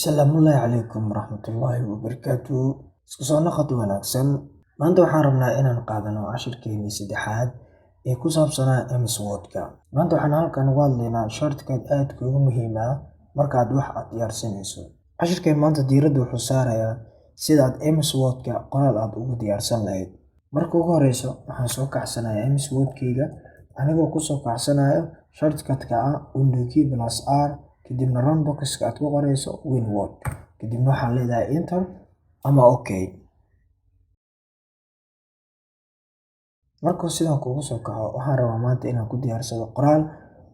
Asalaamu calaykum waraxmatullaahi wabarakaatuh. Isku soo noqod wanaagsan. Maanta waxaan rabnaa inaan qaadano cashirkeenii saddexaad ee ku saabsanaa MS Word-ka. Maanta waxaan halkan uga hadlaynaa shortcut aad kuugu muhiim ah markaad wax aad diyaarsanayso. Cashirkeen maanta diiradda wuxuu saarayaa sida aad MS Word-ka qoraal aad ugu diyaarsan lahayd. Marka ugu horeyso, waxaan soo kacsanayaa MS Word-kayga anigoo kusoo kacsanayo shortcut-ka ah Window key plus R, kadibna run box-ka aad ku qorayso WinWord, kadibna waxaad leedahay Enter ama OK. Markuu sidan kuugu soo kaco, waxaan rabaa maanta inaan ku diyaarsado qoraal.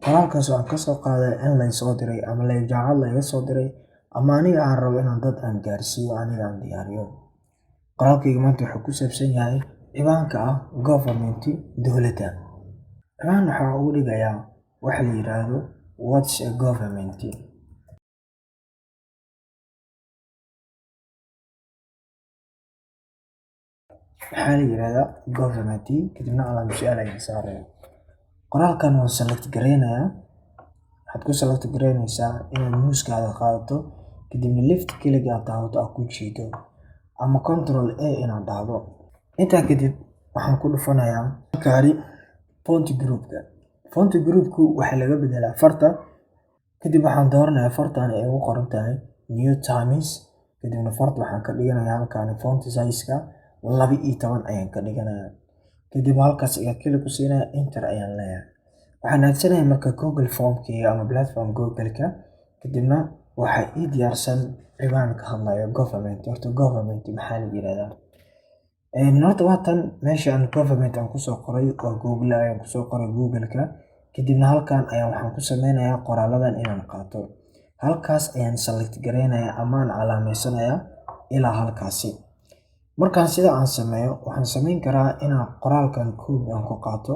Qoraalkaas oo aan kasoo qaaday in lay soo diray ama lay jaamacad layga soo diray ama aniga aan rabo inaan dad aan gaarsiiyo, aniga aan diyaariyo. Qoraalkayga maanta wuxuu ku saabsan yahay ciwaanka ah Government, dowladda. Ciwaan waxaan ugu dhigayaa waxa la yiraahdo "What's a Government?" Maxaa la yiraahdaa government? Kadibna calaamad su'aal ayaan saaraya. Qoraalkan waan select gareynayaa. Waxaad ku select gareynaysaa inaad mouse-kaada qaadato, kadibna left click aad taabato, aad ku jiido, ama Control A inaad dhahdo. Intaa kadib waxaan ku dhufanayaa halkaani font group-ka. Font group-ku waxaa laga bedelaa farta. Kadib waxaan dooranayaa fartan ay ugu qoran tahay New Times. Kadibna farta waxaan ka dhiganayaa halkaani font size-ka 12 ayaan ka dhiganayaa. Kadib halkaas ayaa click ku siinaya, Enter ayaan leeyahay. Waxaan aadsanayaa marka Google Form-kayga ama platform Google-ka. Kadibna waxaa ii diyaarsan ciwaan ka hadlayo government. Horta government maxaa la yiraahdaa? Horta waa tan meesha aan government aan kusoo qoray, waa Google ayaan kusoo qoray Google-ka. Kadibna halkan ayaan waxaan ku sameynayaa qoraaladan inaan qaato. Halkaas ayaan select gareynayaa ama aan calaameysanayaa ilaa halkaasi. Markaan sida aan sameeyo, waxaan sameyn karaa inaan qoraalkan copy aan ku qaato,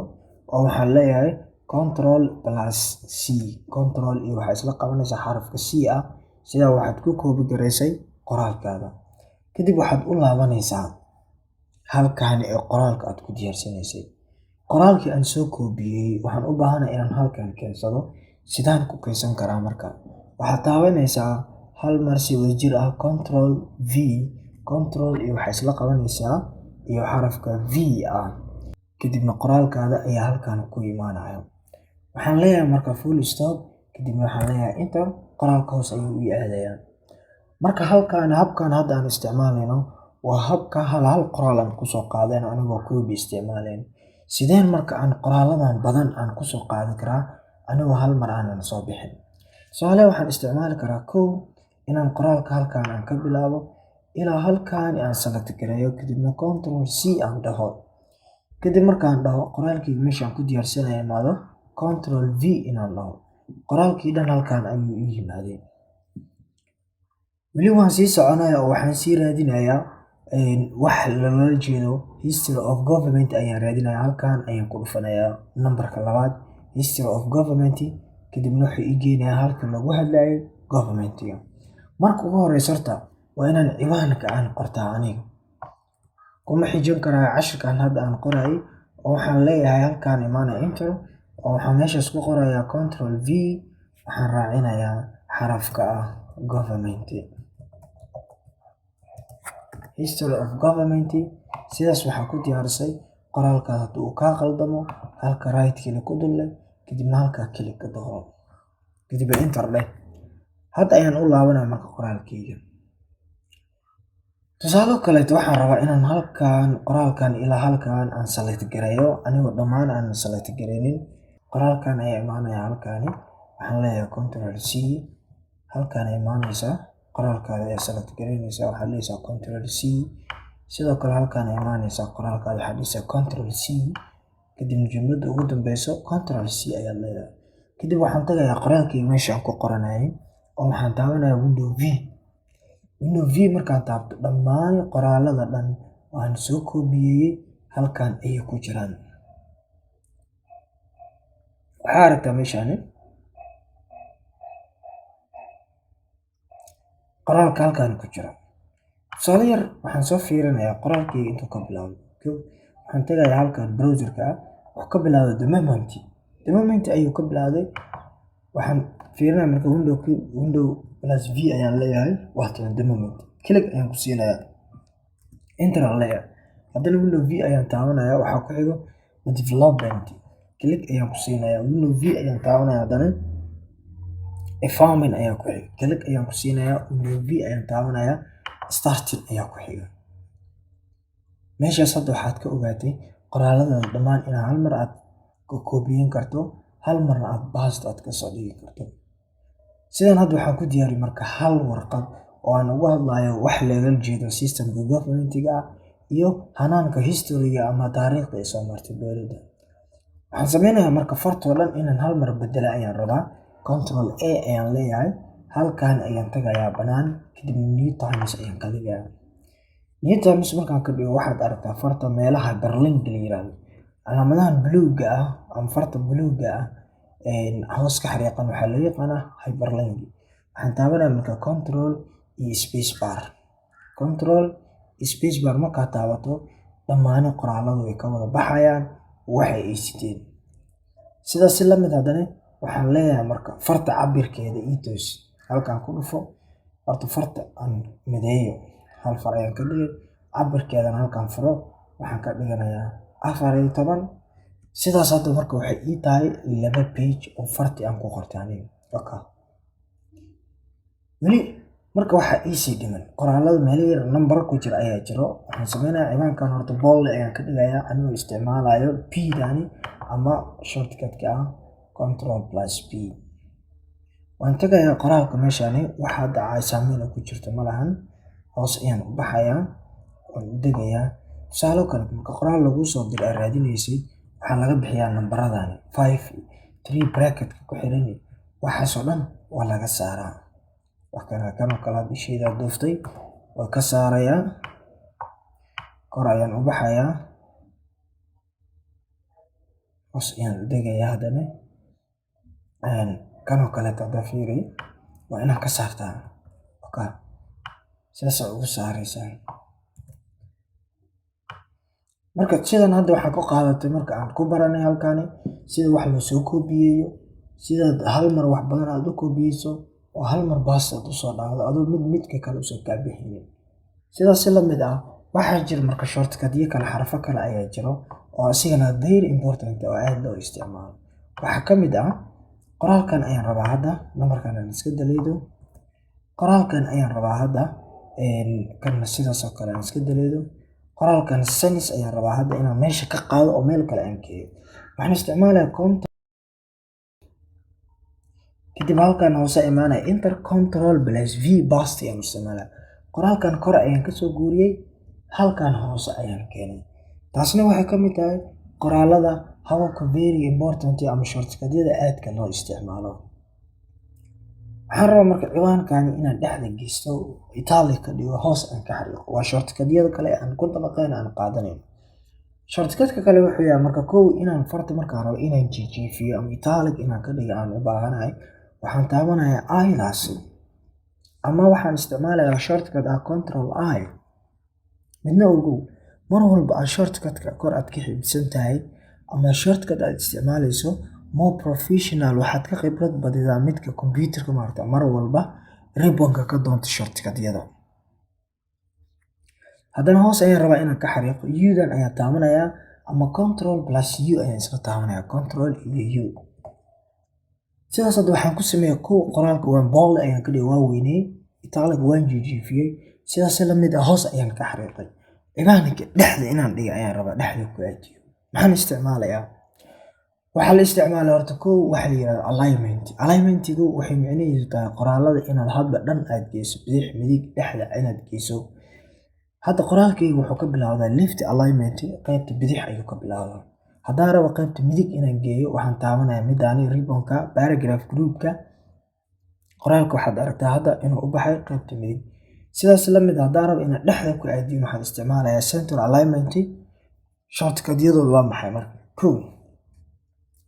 oo waxaan leeyahay Control plus C. Control iyo waxaa isla qabanaysaa xarafka C ah. Sidaa waxaad ku copy gareysay qoraalkaada. Kadib waxaad u laabanaysaa halkan ee qoraalka aad ku diyaarsanaysay. Qoraalkii aan soo koobiyey waxaan u baahanahay inaan halkan keensado. Sidaan ku keensan karaa marka? Waxaad taabanaysaa hal mar si wadajir ah Control V. Control iyo waxaa isla qabanaysaa iyo xarafka V ah. Kadibna qoraalkaada ayaa halkan ku imaanaya. Waxaan leeyahay marka full stop, kadibna waxaan leeyahay Enter. Qoraalka hoos ayuu ii aadayaa. Marka halkan habkan hadda aan isticmaalayno waa habka hal hal qoraal aan kusoo qaadayno anigoo copy isticmaalayn. Sideen marka aan qoraaladan badan aan kusoo qaadi karaa anigoo hal mar aanan soo bixin? Tusaale, waxaan isticmaali karaa kow inaan qoraalka halkan aan ka bilaabo ilaa halkan aan select gareeyo, kadibna Control C aan dhaho. Kadib markaan dhaho, qoraalkii meesha aan ku diyaarsanaya imaado, Control V inaan dhaho. Qoraalkii dhan halkan ayuu ii yimaaday. Weli waan sii soconayaa oo waxaan sii raadinayaa wax loola jeedo history of government ayaan raadinayaa. Halkan ayaan ku dhufanayaa nambarka labaad, history of government. Kadibna wuxuu ii geynayaa halka lagu hadlayo government-iga. Marka ugu horeyso, horta waa inaan ciwaanka aan qortaa aniga. Kuma xijin karaa cashirkan hadda aan qorayay, oo waxaan leeyahay halkaan imaanaya, Enter, oo waxaan meeshaas ku qorayaa Control V, waxaan raacinayaa xarafka ah government, history of government. Sidaas waxaa ku diyaarisay qoraalkaas. Haddii uu kaa qaldamo, halka right click ku dul leh, kadibna halkaa click ka dooro, kadib Enter dheh. Hadda ayaan u laabanaya marka qoraalkayga. Tusaale kaleeto, waxaan rabaa inaan halkan qoraalkan ilaa halkan aan select gareeyo anigoo dhammaan aan select gareynin. Qoraalkan ayaa imaanaya halkaani, waxaan leeyahay Control C. Halkan ay imaanaysaa, qoraalkaada ayaa select gareynaysaa, waxaad leeysaa Control C. Sidoo kale halkan ay imaanaysaa, qoraalkaada waxaad dhihaysaa Control C, kadibna jumladda ugu dambeyso Control C ayaad leedahay. Kadib waxaan tagayaa qoraalkayga meesha aan ku qoranayay, oo waxaan taabanayaa Window V. Window V markaan taabto, dhammaan qoraalada dhan waan soo koobiyey, halkan ayay ku jiraan. Waxaa aragtaa meeshaani qoraalka halkan ku jira. Tusaale yar, waxaan soo fiirinayaa qoraalkayga intuu ka bilaabay. Kow, waxaan tagayaa halkan browser-ka ah. Wuxuu ka bilaabay the moment. The moment ayuu ka bilaabay. Waxaan fiirinayaa marka window key, window plus V ayaan leeyahay. Waatan the moment click ayaan ku siinayaa, enter aan leeyahay. Haddana Window V ayaan taabanayaa. Waxaa ku xigo development, click ayaan ku siinayaa. Window V ayaan taabanaya. Haddana farming ayaa ku xiga, click ayaan ku siinayaa. Window V ayaan taabanayaa. Starting ayaa ku xiga. Meeshaas hadda waxaad ka ogaatay qoraaladaada dhammaan inaad hal mar aad ka koobiyeyn karto, hal marna aad paste aad kasoo dhigi karto. Sidan hadda waxaan ku diyaariyey marka hal warqad oo aan uga hadlayo wax lagala jeedo systemka governmentiga ah iyo hanaanka historyga ama taariikhda ay soo martay dowladda. Waxaan sameynayaa marka fartoo dhan inaan hal mar bedela ayaan rabaa. Control A ayaan leeyahay, halkan ayaan tagayaa banaan, kadib New Times ayaan ka dhigayaa. New Times markaan ka dhigo, waxaad aragtaa farta meelaha hyperlink la yiraahdo, calaamadahan buluugga ah ama farta buluugga ah hoos ka xariiqan waxaa loo yaqaanaa hyperlink. Waxaan taabanayaa marka Control iyo space bar. Control space bar markaad taabato, dhammaan qoraaladu way ka wada baxayaan waxa ay siteen. Sidaas si la mid, haddana waxaan leeyahay marka farta cabirkeeda ii toos. Halkaan ku dhufo. Horta farta aan mideeyo, hal far ayaan ka dhigay. Cabirkeedana halkaan furo, waxaan ka dhiganayaa 14. Sidaas hadda marka waxay ii tahay laba page oo farti aan ku qortay aniga. Okay. Weli marka waxaa iisii dhiman qoraalada meelo yar nambar ku jira ayaa jiro. Waxaan sameynayaa ciwaankan horta bold ayaan ka dhigayaa, anigoo isticmaalayo P dani ama shortcut-ka ah Control plus P. Waan tagayaa qoraalka meeshani, wax hadda saameyn ku jirto ma lahan. Hoos ayaan u baxayaa, waan u degayaa. Tusaale kale, marka qoraal laguu soo diray aad raadinaysid, waxaa laga bixiyaa nambaradani 5, 3 bracket-ka ku xiran, waxaasoo dhan waa laga saaraa. Wax kana kanoo kale had ishayda duuftay, waa ka saarayaa. Kor ayaan u baxayaa, hoos ayaan u degayaa. Haddana kanoo kaleeto hadda fiiri, waa inaad ka saartaa. Okay, sidaas ugu saaraysaa. Marka sidan hadda waxaan ku qaadatay, marka aan ku baranay halkani sida wax loo soo koobiyeeyo, sidaad hal mar wax badan aad u koobiyeyso oo hal mar paste aad usoo dhahdo adoo mid midka kale usoo kaabixinin. Sidaas si la mid ah, waxaa jira marka shortcut-yo kale, xarfo kale ayaa jiro oo asigana very important oo aad loo isticmaalo. Waxaa ka mid ah qoraalkan ayaan rabaa hadda nambarkan aan iska daleedo. Qoraalkan ayaan rabaa hadda, kanna sidaas oo kale aan iska daleedo. Qoraalkan sanis ayaan rabaa hadda inaan meesha ka qaado oo meel kale aan geeyo. Waxaan isticmaalayaa control, kadib halkan hoose imaanaya, enter, Control plus V, paste ayaan isticmaalaya. Qoraalkan kore ayaan kasoo guuriyey, halkan hoose ayaan keenay. Taasna waxay ka mid tahay qoraalada hababka very important ama shortcut-yada aadka loo isticmaalo. Waxaan rabaa marka ciwaankani inaan dhexda geysto, italic ka dhigo, hoos aan ka xariiqo. Waa shortcut-yada kale aan ku dabaqeyno, aan qaadanayno. Shortcut-ka kale wuxuu yahay marka kow inaan farta markaan rabo inaan jiijiifiyo ama italic inaan ka dhigo aan u baahanahay, waxaan taabanayaa I-daasi ama waxaan isticmaalayaa shortcut ah Control I. Midna ogow, mar walba aad shortcut-ka kor aad ka xifdisan tahay ama shortcut aad isticmaalayso, more professional, waxaad ka khibrad badidaa midka computer-ka maaragta mar walba ribbon-ka ka doonto shortcut-yada. Haddana hoos ayaan rabaa inaan ka xariiqo. U-dan ayaan taabanayaa ama Control plus U ayaan isla taabanayaa, Control iyo U. Sidaas hadda waxaan ku sameeyay: kow, qoraalka waan bold ayaan ka dhigay, waa weyney, italic waan jiijiifiyey. Sidaas la mid ah hoos ayaan ka xariiqay. Ciwaanka dhexda inaan dhigo ayaan rabaa, dhexda ku aadiyo. Maxaan isticmaalayaa? Waxaa la isticmaalaa horta kow waxa la yiraahdo alignment. Alignmentigu waxay micnaheedu tahay qoraalada inaad hadba dhan aad geyso, bidix, midig, dhexda inaad geyso. Hadda qoraalkayga wuxuu ka bilowdaa left alignment, qaybta bidix ayuu ka bilowdaa. Haddaan rabo qaybta midig inaan geeyo, waxaan taabanayaa midaani ribbon-ka paragraph group-ka. Qoraalka waxaad aragtaa hadda inuu u baxay qaybta midig. Sidaas la mid ah, haddaan rabo inaan dhexda ku aadiyo, waxaan isticmaalayaa center alignment. Shortcut-yadoodu waa maxay marka? Kow,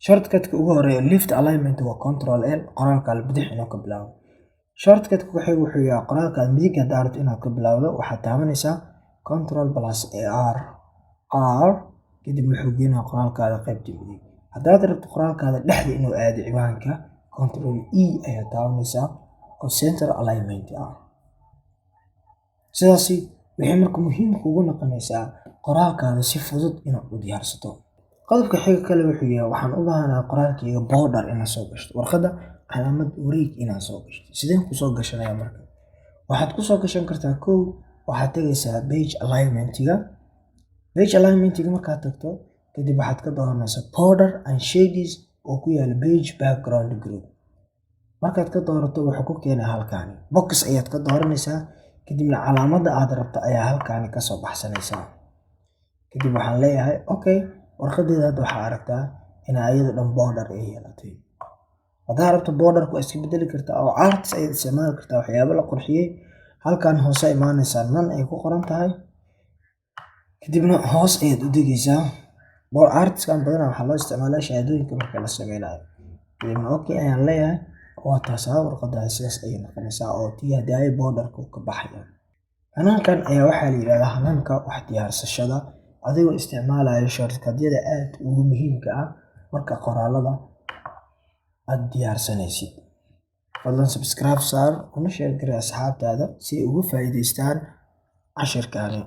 shortcut-ka ugu horeeya left alignment waa Control L, qoraalka bidix inuu ka bilaabo. Shortcut-ka ku xiga wuxuu yahay qoraalka midig haddaad rabto inaad ka bilowdo, waxaad taabanaysaa Control plus R R, kadib wuxuu geenayaa qoraalkaada qaybta midig. Haddaad rabto qoraalkaada dhexda inuu aado ciwaanka, Control E ayaad taabanaysaa. oo center alignment ah. Sidaasi waxay marka muhiim kugu noqonaysaa qoraalkaada si fudud inaad u diyaarsato. Qodobka xiga kale wuxuu yahay, waxaan u baahanahay qoraalkayga border inaan soo gashto, warqadda calaamad wareeg inaan soo gashto. Sideen kusoo gashanayaa marka? Waxaad kusoo gashan kartaa, kow, waxaad tegaysaa page alignmentiga. Page alignmentiga markaad tagto kadib, waxaad ka dooranaysaa border and shaders oo ku yaala page background group. Markaad ka doorato, wuxuu ku keenaa halkaani. Box ayaad ka dooranaysaa, kadibna calaamadda aad rabto ayaa halkaani kasoo baxsanaysaa. Kadib waxaan leeyahay okay. Warqadeeda hadda waxaa aragtaa in ayada dhan border ay yeelatay. Haddaa rabto, borderka waa iska bedeli kartaa oo arts ayaad isticmaali kartaa, waxyaabo la qurxiyey. Halkan hoose imaanaysaa, none ay ku qoran tahay, kadibna hoos ayaad u degaysaa. Artskan badanaa waxaa loo isticmaalaa shahaadooyinka marka la sameynayo. Kadibna okay ayaan leeyahay. Waa taasaa, warqadaas sidaas ayay noqonaysaa oo tii hadaayo borderka uu ka baxaya. Hanaankan ayaa waxaa la yidhahdaa hanaanka wax diyaarsashada adigoo isticmaalaya shortcutyada aad ugu muhiimka ah marka qoraalada aad diyaarsanaysid. Fadlan subscribe saar, una share garee asxaabtaada si ay uga faa'iidaystaan cashirkaani.